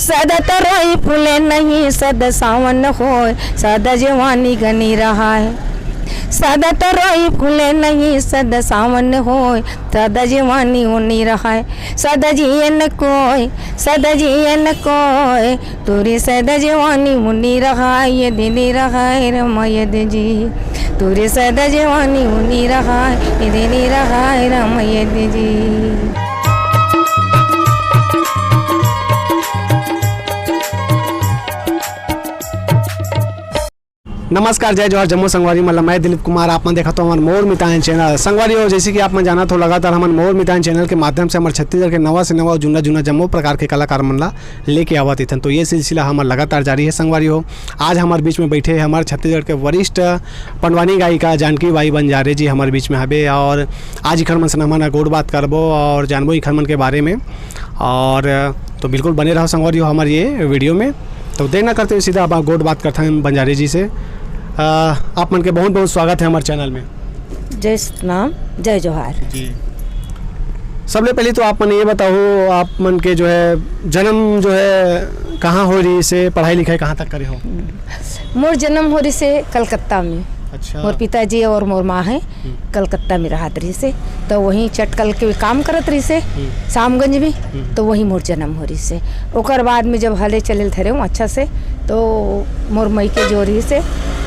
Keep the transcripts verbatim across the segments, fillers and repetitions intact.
सदा तरोई फूले नहीं, सदा सावन होय, सदा जवानी गनी रहाय। सदा तरोई फूले नहीं, सदा सावन होय, सदा जवानी उनी रहाय। सदा जियन कोय, सदा जियन कोय, तोरे सदा जवानी उनी रहाय, ये दिनी रहाय, रमयद जी। तोरे सदा जवानी उनी रहाय, ये दिनी रहाय, रमयद जी। नमस्कार, जय जोहार, जम्मो संगवारी मन ला। मैं दिलीप कुमार, आप मन देखत हो हमर मोर मितान चैनल। संगवारी हो, जैसे कि आप मन जानत हो, लगातार हमन मोर मितान चैनल के माध्यम से हमर छत्तीसगढ़ के नवा से नवा, जुन्ना जुन्ना जम्मो प्रकार के कलाकार मन ला लेके आवत इथन। तो ये सिलसिला हमर लगातार जारी है। संगवारी हो, आज हमर बीच में बैठे हैं हमर छत्तीसगढ़ के वरिष्ठ पंडवानी गायिका जानकी बाई बंजारे जी हमर बीच में हबे, और आज इखर मन से हमन ह गोठ बात करबो और जानबो इखर मन के बारे में। और तो बिल्कुल बने रहो संगवारी हो हमर ये वीडियो में। तो देर ना करते हुए सीधा अब गोठ बात करते हैं बंजारे जी से। अ, आप मन के बहुत बहुत स्वागत है हमारे चैनल में। जय सतनाम, जय जोहार। जी, सबले पहले तो आप मन ये बताओ, आप मन के जो है जन्म जो है कहाँ हो रही से, पढ़ाई लिखाई कहाँ तक करे हो? मोर जन्म हो रही से कलकत्ता में। अच्छा। मोर पिताजी और मोर माँ है, हम्म। कलकत्ता में रहत रही से, तो वहीं चटकल के काम करत रही से, हम्म। शामगंज में, हम्म। तो वहीं मोर जन्म हो रही से। ओकर बाद में जब हले चले धरे हूँ अच्छा से, तो मोर मई के जो रही से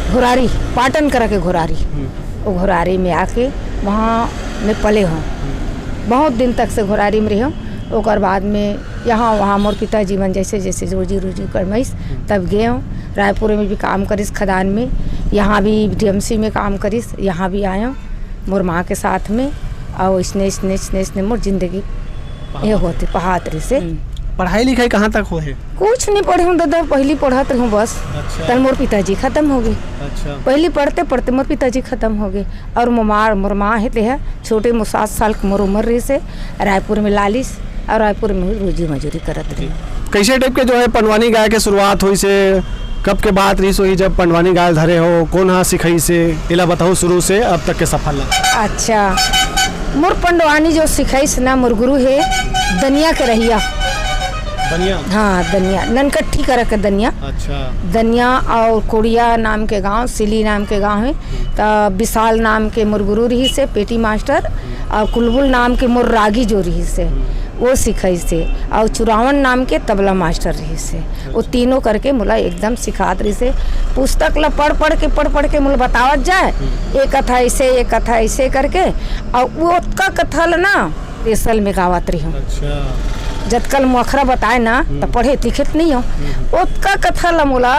घोरारी, पाटन करा के घोरारी, हम्म। वो घोरारी में आके वहाँ में पले हूँ। हम्म। बहुत दिन तक से घोरारी में रही हूँ। ओकर बाद में यहाँ वहाँ मोर पिताजी मन जैसे जैसे रोजी रोजी कमाइस, हम्म। तब गए हूँ। रायपुर में भी काम करिस खदान में, यहाँ भी डीएमसी में काम करिस, यहाँ भी आए हूँ मोर माँ के साथ में। और इसने इसने इसने इसने मोर जिंदगी ये होते पहात रही से। हम्म। पढ़ाई लिखाई कहाँ तक हो है? कुछ नहीं पढ़े हूँ दादा, पहली पढ़त रहूँ बस। अच्छा। तन मोर पिताजी खत्म हो गए। अच्छा। पहली पढ़ते पढ़ते मोर पिताजी खत्म हो गए। और मोमार मोर माँ है ते है छोटे मो सात साल के मोर उम्र रही से रायपुर में लालिस और रायपुर में रोजी मजूरी करत रही। कैसे टाइप के जो है पंडवानी गाय के शुरुआत हुई से, कब के बात रही सोही जब पंडवानी गाय धरे हो, कौन हा सिखाई से, इला बताओ शुरू से अब तक के सफर ला। अच्छा, मोर पंडवानी जो सिखाइस ना मोर गुरु है दनिया के रहिया। दनिया? हाँ, दनिया, ननकट्ठी करा के दनिया। अच्छा। दनिया और कोड़िया नाम के गांव, सिली नाम के गांव है, त विशाल नाम के मोर गुरु रही से पेटी मास्टर, और कुलबुल नाम के मोर रागी जो रही से, वो सिखाई से, और चुरावन नाम के तबला मास्टर रही से। वो तीनों करके मोला एकदम सिखात रही से। पुस्तक ला पढ़ पढ़ के, पढ़ पढ़ के मोला बतावत जाए, ये कथा ऐसे, ये कथा ऐसे करके, और वो ओतका कथा ला ना रेसल में गावत रही हूँ। अच्छा। जतकल मोखरा बताए ना, हम्म। त पढ़े लिखत नहीं हो। हम्म। ओतका कथा ला मोला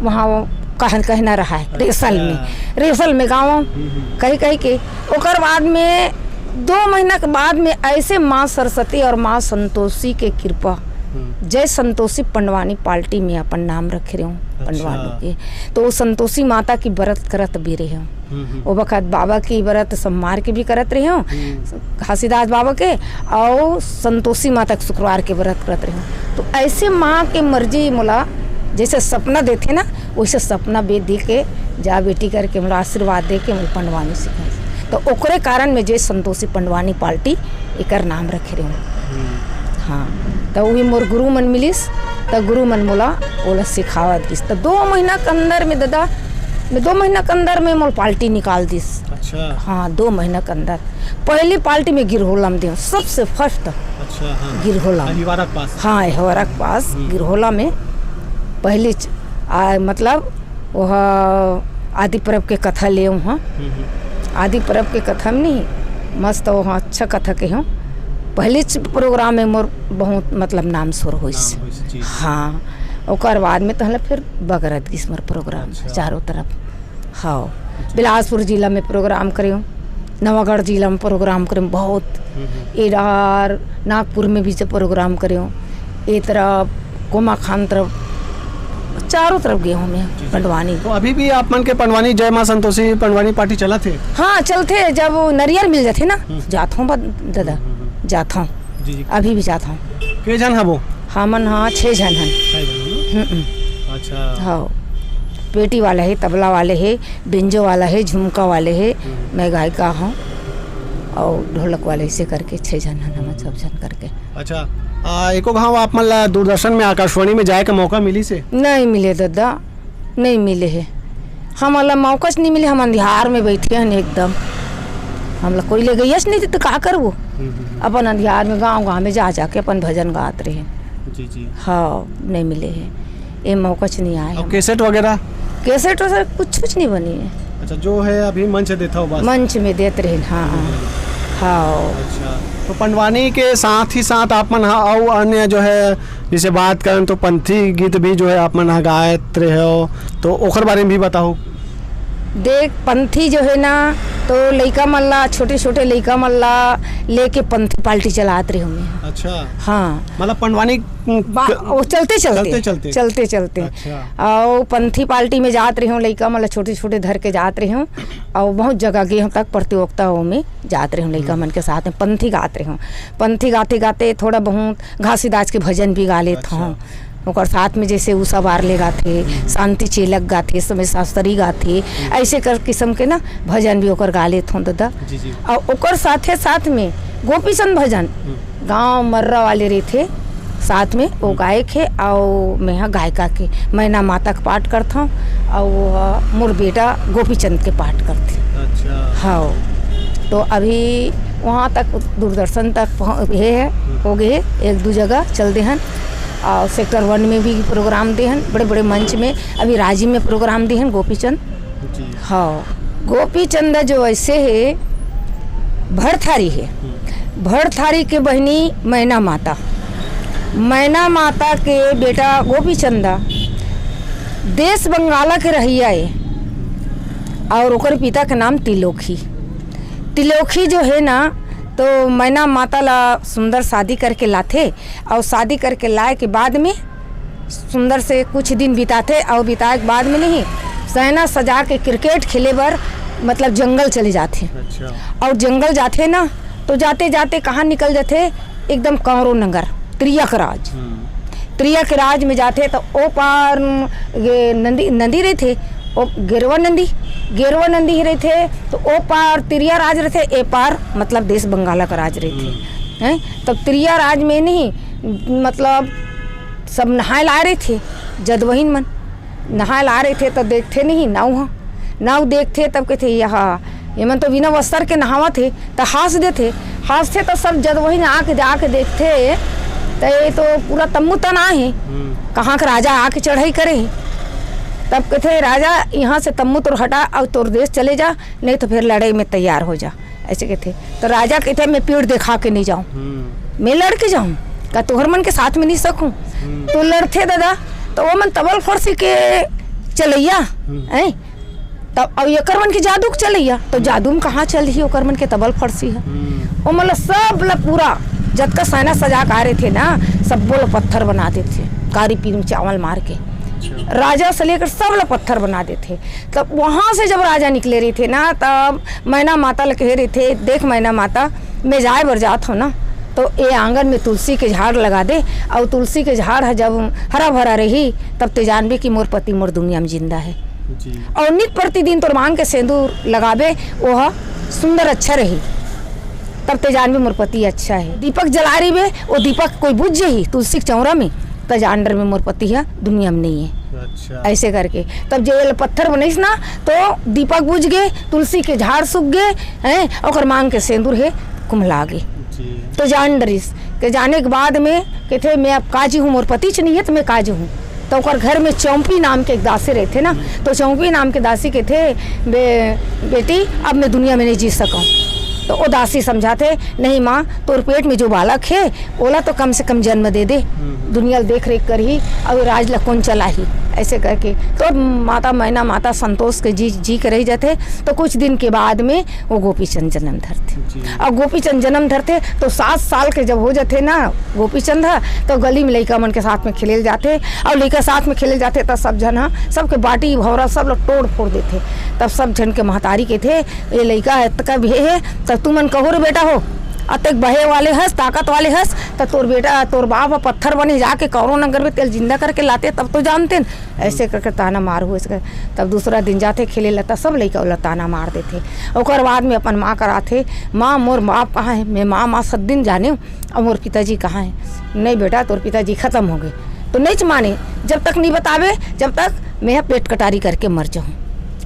वहाँ वो कहन कहना रहा है, अच्छा। रेसल में, रेसल में गाँव हम्म, हम्म। कही कही के। ओकर बाद में दो महीना के बाद में ऐसे माँ सरस्वती और माँ संतोषी के कृपा, हम्म। जय संतोषी पंडवानी पार्टी में अपन नाम रखे रहे हूँ, अच्छा। पंडवानों के। तो वो संतोषी माता की व्रत करत भी रहे हूँ। हम्म, हम्म। वो बखत बाबा की व्रत सोमवार के भी करत रहे हूँ, हम्म। घासीदास बाबा के, और संतोषी माता के शुक्रवार के व्रत करत रहे हूँ। तो ऐसे माँ के मर्जी मोला जैसे सपना देथे ना, वैसे सपना बे दी के जा बेटी करके मोला आशीर्वाद दे के मोला पंडवानी सिखाई। तो ओकरे कारण में जे संतोषी पंडवानी पार्टी एकर नाम रखे रहे हूँ। हम्म। हाँ, तो वही मोर गुरु मन मिलिस, तो गुरु मन मोला ओला सिखावत गिस। तो दो महीना के अंदर में दादा, मैं दो महीना के अंदर में मोर पार्टी निकाल दिस। अच्छा। हाँ, दो महीना के अंदर पहली पार्टी में गिरहोला में देव, सबसे फर्स्ट। अच्छा, हाँ। गिरहोला में। अहिवारा के पास। हाँ, अहिवारा के पास हम्म। गिरहोला में पहली च-, आ, मतलब वह आदि परब के कथा ले हूँ। हम्म, हम्म। आदि परब के कथा में नहीं, मस्त वहाँ अच्छा कथा के हूँ। पहले च-, प्रोग्राम में मोर बहुत मतलब नाम शोर होइस। नाम होइस, जी। हाँ, ओकर बाद में तहले फिर बगरत गिस मोर प्रोग्राम अच्छा। चारों तरफ। हाँ, अच्छा। बिलासपुर जिला में प्रोग्राम करे हूँ, नवागढ़ जिला में प्रोग्राम करे हूँ बहुत। हम्म, हम्म। इधर नागपुर में भी जब प्रोग्राम करे हूँ, ए तरफ कोमाखान तरफ, चारों तरफ गए हूँ मैं जी, जी। पंडवानी। तो अभी भी आप मन के पंडवानी, जय माँ संतोषी पंडवानी पार्टी चलत हे? हाँ, चलथे। जब नरियर मिल जाथे ना, हम्म। जात हूँ बा-, दादा, हम्म, हम्म, हम्म। जात हूँ। जी, जी। अभी भी जात हूँ। के झन हबो? हमन हाँ, छः झन हन। छः झन हो ना? हम्म, हम्म। अच्छा। हाँ, पेटी वाला है, तबला वाले है, बेंजो वाला है, झुमका वाले है, हम्म। मैं गायिका हूँ, और ढोलक वाले, ऐसे करके छः झन हन हमन, सब झन करके। अच्छा, आ, एको घाव आप मन ला दूरदर्शन में, आकाशवाणी में जाए का मौका मिलिस हे? नहीं मिले ददा, नहीं मिले हे। हमन ला मौकाच नहीं मिले, हम अंधियार में बैठे हन एकदम। हमला कोई ले गइयाच नहीं, तो का करबो? हम्म, हम्म, हम्म। अपन अंधियार में, गाँव गाँव में जा जाके अपन भजन गात रहे। जी, जी। हाँ, नहीं मिले हे, ये मौकाच नहीं आए। और कैसेट वगैरह? कैसेट वगैरह कुछ कुछ नहीं बनी है। अच्छा, जो है अभी मंच देता हो बस? मंच में देत रहे, हाँ। हाँ। अच्छा, तो पंडवानी के साथ ही साथ आप मन हा अउ अन्य जो है, जैसे बात करन तो पंथी गीत भी जो है आप मन हा गायत रहे हो, तो ओकर बारे में भी बताओ। देख, पंथी जो है ना, तो लइका मन ला, छोटे छोटे लइका मन ला लेके पंथी पार्टी चलात रहे हूँ मैं। अच्छा। हाँ। मतलब पंडवानी, उम, बा-, क-, वो चलते चलते, चलते चलते। चलते चलते। अच्छा। और पंथी पार्टी में जात रहे हूँ, लइका मन ला छोटे छोटे धर के जात रहे हूँ। और बहुत जगह गए हूँ तक प्रतियोगिता में जात रहे हूँ, लइका हम्म। मन के साथ में पंथी गात रहे हूँ। पंथी गाते गाते थोड़ा बहुत घासीदास के भजन भी गा लेत अच्छा। हूँ। ओकर साथ में जैसे उषा बारले गाथे, हम्म। शांति चेलक गाथे, समय शास्त्री गाथे, हम्म। ऐसे कर किस्म के ना भजन भी ओकर गा लेत हूँ ददा। जी, जी। और ओकर साथे साथ में गोपीचंद भजन, हम्म। गाँव मर्रा वाले रहिथे, साथ में वो हम्म। गायक हे, और मैं हा गायिका के मैना माता के पाठ करत हूँ, और वो हा मोर बेटा गोपीचंद के पाठ करथे। अच्छा। हाँ, तो अभी वहाँ तक दूरदर्शन तक पहुँ-, ये है, हम्म। हो गए एक दो जगह चल दे हन। और सेक्टर वन में भी प्रोग्राम दे हन, बड़े बड़े मंच में। अभी राजिम में प्रोग्राम दे हन गोपीचंद। जी। हाँ, गोपीचंद जो ऐसे है, भरथारी है। हम्म। भरथारी के बहिनी मैना माता, मैना माता के बेटा गोपीचंदा देश बंगाला के रहइया है, और ओकर पिता के नाम तिलोखी। तिलोखी जो है ना, तो मैना माता ला सुंदर शादी करके लाथे, और शादी करके लाए के बाद में सुंदर से कुछ दिन बिताथे, और बिताए के बाद में नहीं, सहना सजा के क्रिकेट खेले बर, मतलब, जंगल चले जाथे। अच्छा। और जंगल जाथे ना, तो जाते जाते कहाँ निकल जाथे? एकदम कांवरो नगर, त्रिया के राज। हम्म। त्रिया के राज में जाथे तो ओ पार, ये नंदी, नंदी रहिथे, ओ गेरवा नंदी, गेरवा नंदी ही रहिथे। तो ओ पार त्रिया राज रहिथे, ए पार मतलब देश बंगाला का राज रहिथे। हम्म। हैं? तब त्रिया राज में नहीं, मतलब, सब नहाए ला रहिथे, जदवहिन मन नहाए ला रहिथे, तो देखथे नहीं नाव ह, नाव देखथे तब कहिथे, "यहा, ये मन तो बिना वस्त्र के नहावत हे।" तो हांस देथे, हांसथे तो सब जदवहिन आके जाके देखथे, तो ये तो पूरा तम्बू तना हे, हम्म। कहाँ के राजा आके चढ़ाई करे हे। तब कहिथे, "राजा, यहाँ से तम्बू तोर हटा और तोर देश चले जा, नहीं तो फिर लड़ाई में तैयार हो जा।" ऐसे कहिथे। तो राजा कहिथे, "मैं पीठ दिखा के नहीं जाऊँ, हम्म। मैं लड़ के जाऊँ, का तोहर मन के साथ में नहीं सकूँ?" हम्म। तो लड़थे ददा, तो वो मन तबल फरसी के चलैया, हम्म। हैं? तब अब एकर मन के जादू के चलैया, तो जादू में कहाँ चल रही ओकर मन के तबल फरसी है? हम्म। ओ मतलब सब ला पूरा जतका सहना सजा के आ रहे थे ना, सब बोल पत्थर बना देथे, कारी पीर में चावल मार के। अच्छा। राजा से लेकर सब ला पत्थर बना देथे। तब वहाँ से जब राजा निकले रहिथे ना, तब मैना माता ल कहे रहिथे, "देख मैना माता, मैं जाए बर जात हूँ ना, तो ए आंगन में तुलसी के झाड़ लगा दे, और तुलसी के झाड़ ह जब हरा भरा रही, तब ते जानबे कि मोर पति मोर दुनिया में जिंदा है। जी। और नित प्रतिदिन तोर मांग के सेंदूर लगाबे, वो ह सुंदर अच्छा रही, तब ते जानबे मोर पति अच्छा है।" दीपक जला रहिबे, वो दीपक कोई बुझ जही तुलसी के चौरा में, त जान डरबे मोर पति ह दुनिया में नहीं है। अच्छा। ऐसे करके तब जे ये पत्थर बनइस ना, तो दीपक बुझ गे, तुलसी के झाड़ सूख गे, हैं, ओकर मांग के सेंदूर हे कुम्हला गे। जी। तो जान डरिस। के जाने के बाद में कहिथे, "मैं अब का जी हूँ, मोर पतिच नहीं है, तो मैं का जी हूँ?" तो ओकर घर में चौंपी नाम के एक दासी रहिथे ना, तो चौंपी नाम के दासी कहिथे, "बे-, बेटी, अब मैं दुनिया में नहीं जी सकूँ।" तो वो दासी समझाथे, "नहीं माँ, तोर पेट में जो बालक है, ओला तो कम से कम जन्म दे दे, हम्म। दुनिया ल देख रेख करही, अउ राज ल कोन चलाही?" ऐसे करके तो माता मैना, माता संतोष के जी, जी के रह जाथे। तो कुछ दिन के बाद में वो गोपीचंद जन्म धरथे। जी। और गोपीचंद जन्म धरथे तो सात साल के जब हो जाथे ना गोपीचंद ह, तो गली में लइका मन के साथ में खेले ल जाथे, और लइका साथ में खेले ल जाथे, तब सब झन ह, सबके बाटी भौरा सब ल तोड़ फोड़ देथे। तब सब झन के महतारी कहिथे, "ये लइका है, तका भी है, तब तुमन कहो रे बेटा हो, अतेक बहे वाले हस, ताकत वाले हस, त तोर बेटा, तोर बाप ह पत्थर बने जाके कौरव नगर में तेला जिंदा करके लाते, तब तो जानतेन। ऐसे करके ताना मारहू, ऐसे कर। तब दूसरा दिन जाथे खेले ला, त सब लइका ओला ताना मार देथे। ओकर बाद में अपन माँ करा आथे, "माँ, मोर बाप कहाँ हे?" मैं, "माँ, माँ, सब दिन जानेंव, अउ मोर पिताजी कहाँ हे?" "नहीं बेटा, तोर पिताजी खतम हो गे।" तो नइच माने, "जब तक नहीं बताबे, जब तक मैं पेट कटारी करके मर जाहूँ।"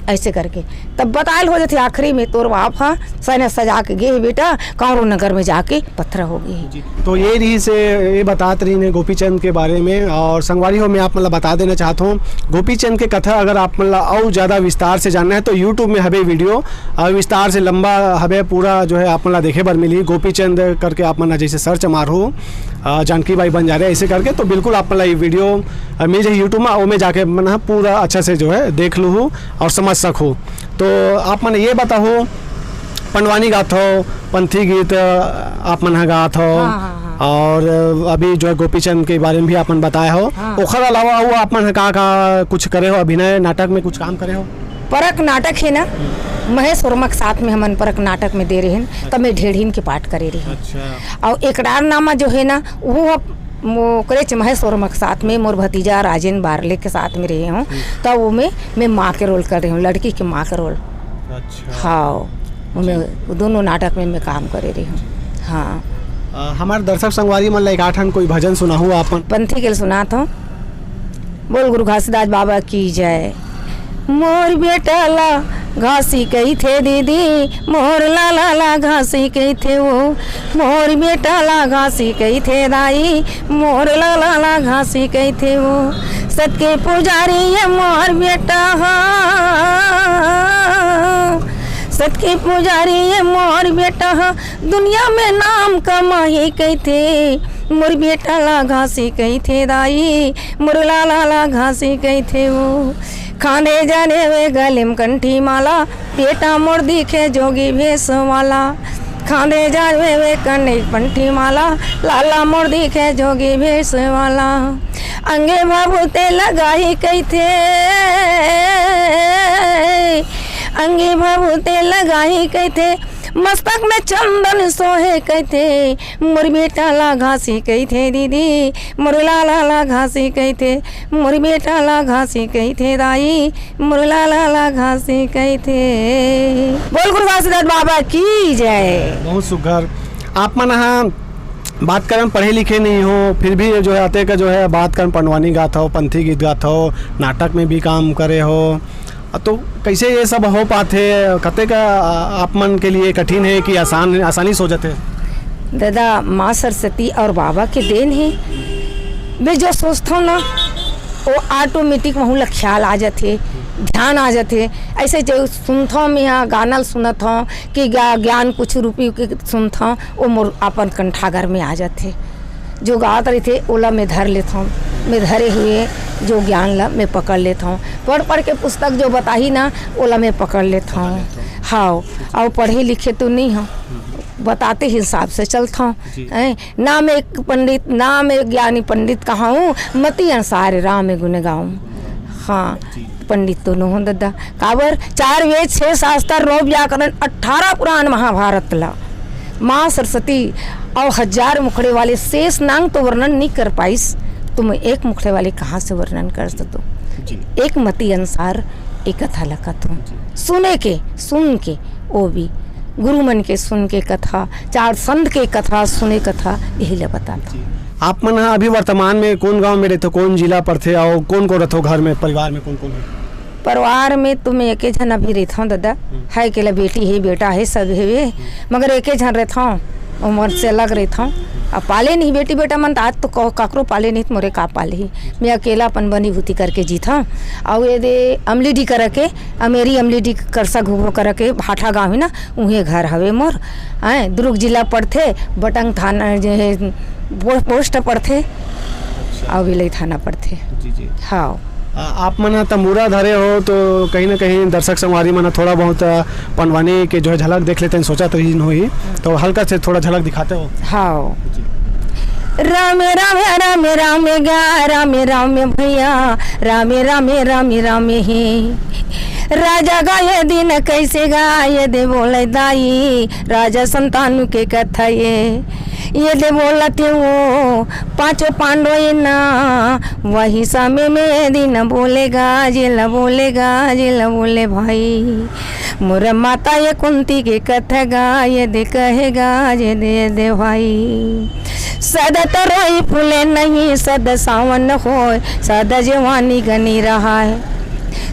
ऐसे करके तब बतायल हो जाथे आखिरी में, "तोर बाप ह सैना सजा के गे हे बेटा, कौरव नगर में जाके पत्थर हो गे हे।" जी। तो ये रहिस, ये बतात रहिन हे गोपीचंद के बारे में। और संगवारी हो, मैं आप मन ला बता देना चाहत हूँ, गोपीचंद के कथा अगर आप मन ला अउ ज्यादा विस्तार से जानना है तो YouTube में हबे video, और विस्तार से लंबा हबे, पूरा जो है आप मन ला देखे बर मिलही। गोपीचंद करके आप मन ला जैसे search मारहू, अ, जानकी बाई बंजारे ऐसे करके, तो बिल्कुल आप मन ला ये video, अ, मिल जाही YouTube में, ओमे जाके मन ह पूरा अच्छा से जो है देख लूहू और समझ सकहू। तो आप मन ये बताहू, पंडवानी गाथव, पंथी गीत, अ, आप मन ह गाथव, हाँ, हाँ, हाँ। और, अ, अभी जो है गोपीचंद के बारे में भी आप मन बताए हो, हाँ। ओखर अलावा अउ आप मन ह का, का कुछ करे हो, अभिनय नाटक में कुछ काम करे हो? परक नाटक हे ना, महेश वर्मा के साथ में हमन परक नाटक में दे रहेन, तब मैं ढेढ़िन के पाठ करे रहेन। अच्छा। और एकरार नामा जो हे ना, वो ह-, वो ओकरेच महेश वर्मा के साथ में, मोर भतीजा राजेंद्र बारले के साथ में रहे हूँ। हम्म। तब वो में मैं माँ के role कर रही हूँ, लड़की के माँ के role। अच्छा। हाँ, वो मैं, जी। वो दोनों नाटक में मैं काम करे रही हूँ। हाँ। अ, हमार दर्शक संगवारी मन ला एक आठन कोई भजन सुनाहू आप मन। पंथी के सुनात हूँ। बोल गुरु घासीदास बाबा की जय। मोर बेटा ला घासी कहिथे दीदी, मोर लाला ला घासी कहिथे वो, मोर बेटा ला घासी कहिथे दाई, मोर लाला ला घासी कहिथे वो। सत के पुजारी ये मोर बेटा हा, सत के पुजारी ये मोर बेटा हा, दुनिया में नाम कमाही कहिथे, मोर बेटा ला घासी कहिथे दाई, मोर लाला ला घासी कहिथे वो। खांधे जाने वे गले में कंठी माला, बेटा मोर दिखे जोगी भेष वाला। खांधे जाने वे गले में कंठी माला, लाला मोर दिखे जोगी भेष वाला। अंगे भभूते लगाही कहिथे, अंगे भभूते लगाही कहिथे, मस्तक में चंदन सोहे कहिथे, मोर बेटा ला घासी कहिथे दीदी, मोर लाला ला घासी कहिथे, मोर बेटा ला घासी कहिथे दाई, मोर लाला ला घासी कहिथे। बोल गुरु घासीदास बाबा की जय। बहुत सुघर। आप मन ह बात करन पढ़े लिखे नहीं हो, फिर भी जो है अतेक जो है बात करन पंडवानी गात हो, पंथी गीत गात हो, नाटक में भी काम करे हो, तो कैसे ये सब हो पाथे? कतेक, आ, आप मन के लिए कठिन है कि आसान, आसानी से हो जाथे? दादा, माँ सरस्वती और बाबा के देन हे। मैं जो सोचथव ना, वो automatic वहू ला ख्याल आ जाथे, ध्यान आ जाथे। ऐसे जो सुनथव, मैं यहाँ गाना ल सुनत हव कि ज्ञा-, ज्ञान कुछ रूपी के सुनथव, वो मोर अपन कंठागर में आ जाथे। जो गात रहिथे, ओला मैं धर लेथव। मैं धरे हुए जो ज्ञान ला मैं पकड़ लेथव। पढ़ पढ़ के पुस्तक जो बताही ना, ओला मैं पकड़ लेथव। पकड़ लेथव। हाव, अउ पढ़े लिखे तो नहीं हव, बताते हिसाब से चलथव। जी। हैं? ना मैं पंडित, ना मैं ज्ञानी पंडित कहाऊँ, मति अनुसार राम गुण गाऊँ। हाँ, जी। पंडित तो नोहंव ददा। काबर? चार वेद, छह शास्त्र, नौ व्याकरण, अठारह पुराण महाभारत ला माँ सरस्वती अउ हजार मुखड़े वाले शेष नांग तो वर्णन नहीं कर पाइस, तुम एक मुखड़े वाले कहाँ से वर्णन कर सकते हो? जी। एक मति अनुसार एक कथा ला कथों। जी। सुने के, सुन के, वो भी गुरु मन के सुन के कथा, चार संत के कथा, सुने कथा, यही ला बताता। जी। आप मन ह अभी वर्तमान में कौन गांव में रहते हो, कौन जिला पड़थे, और कौन कौन रहते हो घर में, परिवार में कौन कौन है? परिवार में तो मैं एके झन अभी रहथव ददा। हम्म। है अकेला, बेटी है, बेटा है, सब है वे, हम्म। मगर एके झन रहथव, उमर से अलग रहथव। अब पाले नहीं बेटी बेटा मन, त आज तो क-, काकरो पाले नहीं, त मोरे का पाले ही। मैं अकेला अपन बनी भूती करके जीथव। अउ ये दे अमलीडी करके, अमेरी अमलीडी करसा घुघो करके भाठा गाँव ही ना, उहे घर हवे मोर। हैं, दुर्ग जिला पड़थे, बटंग थाना जे हे, पो-, पोस्ट पड़थे, अच्छा। अउ भिलाई थाना पड़थे। जी, जी। हाँ। आ, आप मन ह तंबूरा धरे हो, तो कहीं ना कहीं दर्शक संगवारी मन ह थोड़ा बहुत, आ, पंडवानी के जो है झलक देख लेते हैं, सोचत रहिन होही, तो हल्का से थोड़ा झलक दिखाते हो। हाँ। जी। रामे, रामे, रामे, रामे गा, रामे, रामे भैया, रामे, रामे, रामे, रामे हे। राजा गा ये दिन कैसे गा, ये दे बोले दाई, राजा संतानु के कथा ये, ये दे बोलत हे वो पांचों पांडव ये ना, वही समय में ये दिन बोले गा, जेला बोले गा, जेला बोले भाई। मोर माता ये कुंती के कथा गा, ये दे कहे गा, ये दे, ये दे भाई। सदा तरोई फूले नहीं, सदा सावन होय, सदा जवानी गनी रहाय।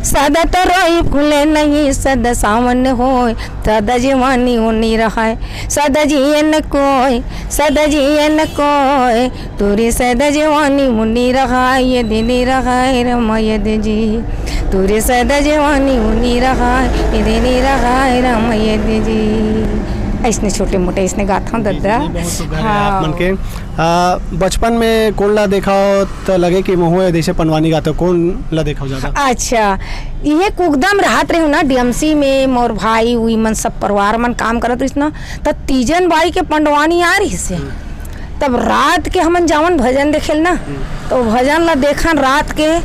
सदा तरोई फूले नहीं, सदा सावन होय, सदा जवानी उनी रहाय। सदा जियन कोय, सदा जियन कोय, तोरे सदा जवानी उनी रहाय, ये दिनी रहाय रमयद जी। तोरे सदा जवानी उनी रहाय, ये दिनी रहाय रमयद जी। ऐसने छोटे मोटे ऐसने गात हूँ, जी, जी, दद्दा। नहीं, बहुत सुघर है आप मन के। आ, बचपन में कोन ला देखा हो त लगे कि महू जैसे पंडवानी गाते हो, कोन ला देखा हो ज्यादा? अच्छा, ये कुकदम रहत रहे ना डीएमसी में, मोर भाई उई मन सब परिवार मन काम करत रहिस ना, त तीजन बाई के पंडवानी आ रहिस हे। तब रात के हमन जावन भजन देखेल ना, तो भजन ला देखन रात के,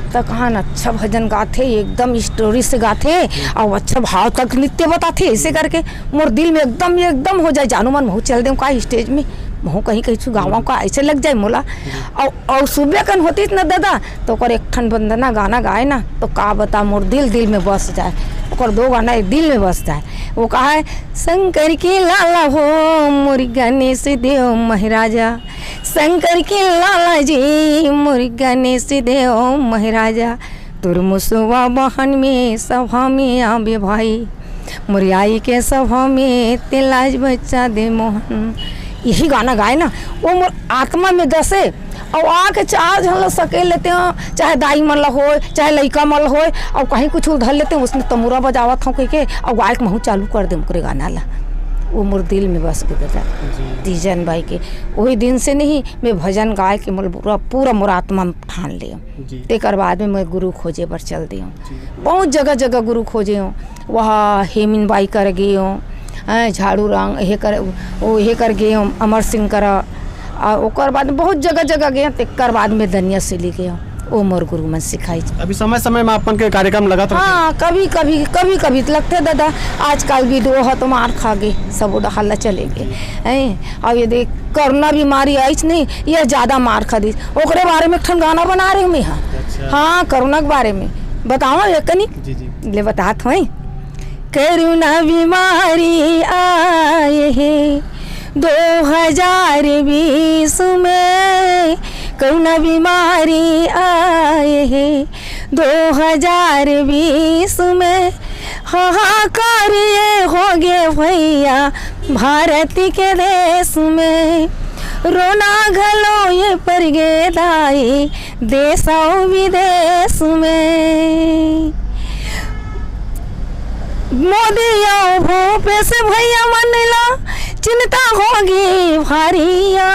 त कहन अच्छा भजन गाथे, एकदम स्टोरी से गाथे, और अच्छा भाव तक नृत्य बताथे, ऐसे करके मोर दिल में एकदम, एकदम हो जाए, जानू मन महू चल देव का स्टेज में, महू कहीं कहीं छु गावा का, ऐसे लग जाए मोला। और, और सुबह कन होतिस न दादा, तो ओकर एक ठन वंदना गाना गाए ना, तो का बता, मोर दिल, दिल में बस जाए। ओकर दो गाना एक दिल में बस जाए। वो कहा है, शंकर के लाला हो मोर गणेश देव महाराजा, शंकर के लाला जी मोर गणेश देव महाराजा, तोर मुसवा बहन में सभा में आबे भाई, मोर आई के सभा में ते लाज बच्चा दे मोहन। यही गाना गाए ना, वो मोर आत्मा में दसे, और आके चार झन ला सकेल लेते हो, चाहे दाई मन ला होय, चाहे लइका मन ला होय, और कहीं कुछ उधर लेते हो, उसने तमुरा बजावत हूँ कह के, और गायक महू चालू कर दे ओकरे गाना ला। वो मोर दिल में बस के दादा, जी। तीजन बाई के। वही दिन से नहीं, मैं भजन गाए के मोर पूरा, पूरा मोर आत्मा में ठान ले। जी। तेकर बाद में मैं गुरु खोजे बर चल दे हूँ। जी। बहुत जगह, जगह गुरु खोजे हूँ। वहाँ हेमिन बाई कर गए हूँ, हैं, झाड़ू रंग, हे कर, वो हे कर गए हूँ, अमर सिंह करा। आ ओकर बाद बहुत जगह, जगह गए हूँ, तेकर बाद में दनिया से ले गए हूँ। ओ मोर गुरु मन सिखाई। अभी समय, समय में अपन के कार्यक्रम लगत रहथे? हाँ, कभी, कभी, कभी, कभी तो लगथे दादा। आजकल वीडियो ह तो मार खा गे, सब उड़ा हल्ला चले गे। हैं, अब ये देख, कोरोना बीमारी आइस नहीं, ये ज्यादा मार खा दिस। ओकरे बारे में एक ठन गाना बना रहे हूँ मैं, हाँ। अच्छा। हाँ, कोरोना के बारे में। बतावा एक कनी? जी, जी। ले बतात हूँ। कोरोना बीमारी आए हे दो हजार बीस में, कोरोना बीमारी आए हे दो हजार बीस में, हाहाकार ये हो गे भैया भारत के देश में। रोना घलो ये पर गे दाई देश अउ विदेश में। मोदी अउ भूपेश भैया मन ला चिंता होगी भारिया,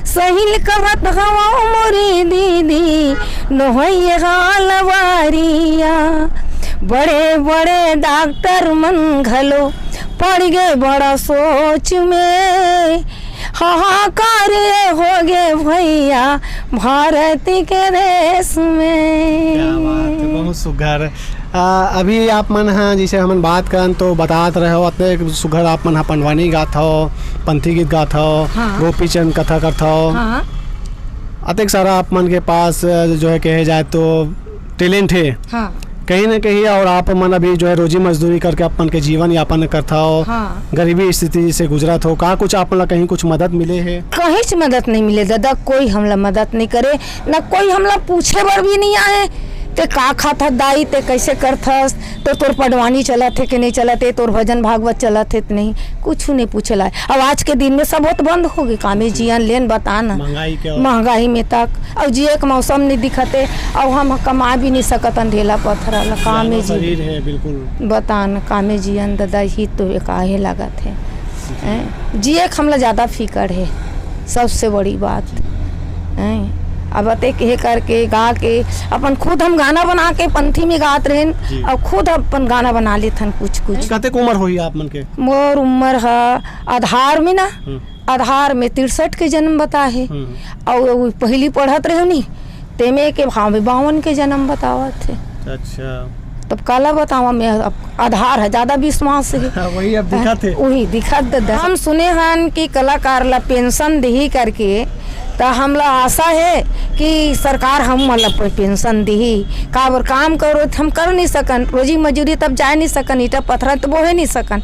सहिल कहत हवा मोरी दीदी, नोहइये हाल बारिया। बड़े बड़े डॉक्टर मन घलो पड़ गए बड़ा सोच में, हाहाकार हो गए भैया भारत के देश में। क्या बात है, बहुत सुघर। आ, अभी आप मन ह, जैसे हमन बात करन, तो बतात रहे हो, अतेक सुघर आप मन ह पंडवानी गात हो, पंथी गीत गात हो, हाँ। गोपीचंद कथा करत हो। हाँ। अतेक सारा आप मन के पास, अ, जो है, कहे जाए तो टैलेंट है। हाँ। कहीं ना कहीं, और आप मन अभी जो है, रोजी मजदूरी करके आप मन के जीवन यापन करत हो, हाँ। गरीबी स्थिति से गुजरत हो, का कुछ आप मन ला कहीं कुछ मदद मिले है? कहीं से मदद नहीं मिले दादा, कोई हमला मदद नहीं करे, ना कोई हमला पूछे बर भी नहीं आए। ते का खात हस दाई, ते कैसे करथस, तो तोर पडवानी चलत हे कि नहीं चलत हे, तोर भजन भागवत चलत हे कि नहीं, कुछ नहीं पूछे ला। अब आज के दिन में सब होत बंद हो गए, कामे जी। जियन लेन बता ना। महंगाई के और महंगाई में तक, और जिए के मौसम नहीं दिखत हे, और हम कमा भी नहीं सकत अंधेला पत्थर वाला, कामे जाना जी। शरीर है, बिल्कुल। बता ना, कामे जियन दादा ही तो काहे लागत हे। हैं? जिए के हमला ज्यादा फिकर हे, सबसे बड़ी बात। हैं? अब अतेक हे करके, गा के, अपन खुद हम गाना बना के पंथी में गात रहेन, जी। और खुद अपन गाना बना लेथन कुछ कुछ। कतेक उम्र होही आप मन के? मोर उम्र ह आधार में ना, हम्म। आधार में तिरसठ के जन्म बता हे, हम्म। और वो पहली पढ़त रहे नी, तेमे के भावे बावन के जन्म बतावत हे। अच्छा। तब काला बतावा, मैं अब आधार है, ज्यादा विश्वास है। वही अब दिखत है। वही दिखत द-, हम सुने हन कि कलाकार ला पेंशन दिही करके, त हमला आशा है कि सरकार हम मन ला पे-, पेंशन दिही। काबर काम करो त हम कर नहीं सकन, रोजी मजूरी तब जाए नहीं सकन, ईटा पत्थरा तो बोहे नहीं सकन।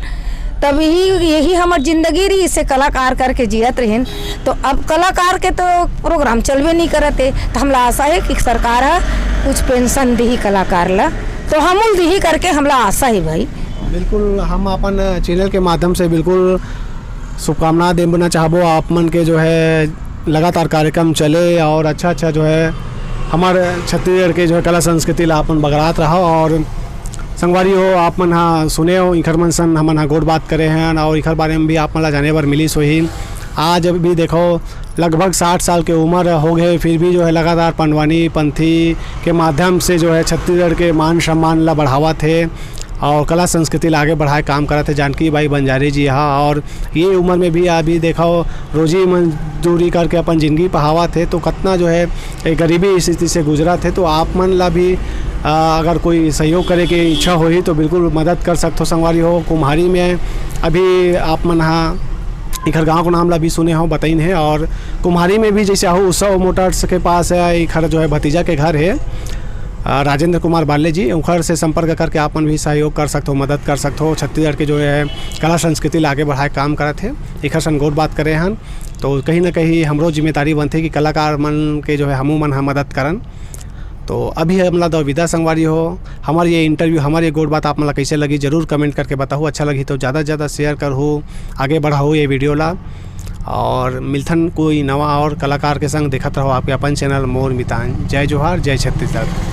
तब यही, यही हमर जिंदगी रही, इसे कलाकार करके जियत रहिन। तो अब कलाकार के तो प्रोग्राम चलबे नहीं करत है, तो हमला आशा है कि सरकार ह कुछ पेंशन दिही कलाकार ला, तो हमूल दिही करके हमला आशा है भाई। बिल्कुल, हम अपन चैनल के माध्यम से बिल्कुल शुभकामना देना चाहबो आप मन के, जो है लगातार कार्यक्रम चले और अच्छा अच्छा जो है हमारे छत्तीसगढ़ के जो है कला संस्कृति ला अपन बगरात रहा। और संगवारी हो, आप मन हा सुने हो, इखर मन सन हमन हा गोठ बात करे हैं और इखर बारे में भी आप मन ला जाने बर मिलिस होही। आज भी देखो, लगभग साठ साल के उम्र हो गए, फिर भी जो है लगातार पंडवानी पंथी के माध्यम से जो है छत्तीसगढ़ के मान सम्मान ला बढ़ावत हे और कला संस्कृति ला आगे बढ़ाए काम करत हे जानकी बाई बंजारे जी हा। और ये उम्र में भी अभी देखो, रोजी मजदूरी करके अपन जिंदगी पहावत हे, तो कितना जो है एक गरीबी स्थिति से गुजरत हे। तो आप मन ला भी, आ, अगर कोई सहयोग करे के इच्छा होही तो बिल्कुल मदद कर सकथो संगवारी हो। कुम्हारी में अभी आप मन हा इखर गांव के नाम ला भी सुने हो, बताइन है। और कुम्हारी में भी जैसे आहू उत्सव मोटर्स के पास है, इखर जो है भतीजा के घर है, आ, राजेंद्र कुमार बाले जी, उखर से संपर्क करके आप मन भी सहयोग कर सकथो, मदद कर सकथो। छत्तीसगढ़ के जो है कला संस्कृति ला आगे बढ़ाए काम करत हे, इखर सन गोठ बात करे हन। तो कहीं ना कहीं हमरो जिम्मेदारी बनथे कि कलाकार मन के जो है हमू मन ह मदद करन। तो अभी हमला दो विदा संगवारी हो। हमार ये इंटरव्यू, हमार ये गोठ बात आप मन ला कैसे लगी, जरूर कमेंट करके बताहू। अच्छा लगी तो ज़्यादा से ज़्यादा शेयर करहू, आगे बढ़ाहू ये वीडियो ला। और मिलथन कोई नवा और कलाकार के संग, देखत रहो आपके अपन चैनल मोर मितान। जय जोहार, जय छत्तीसगढ़।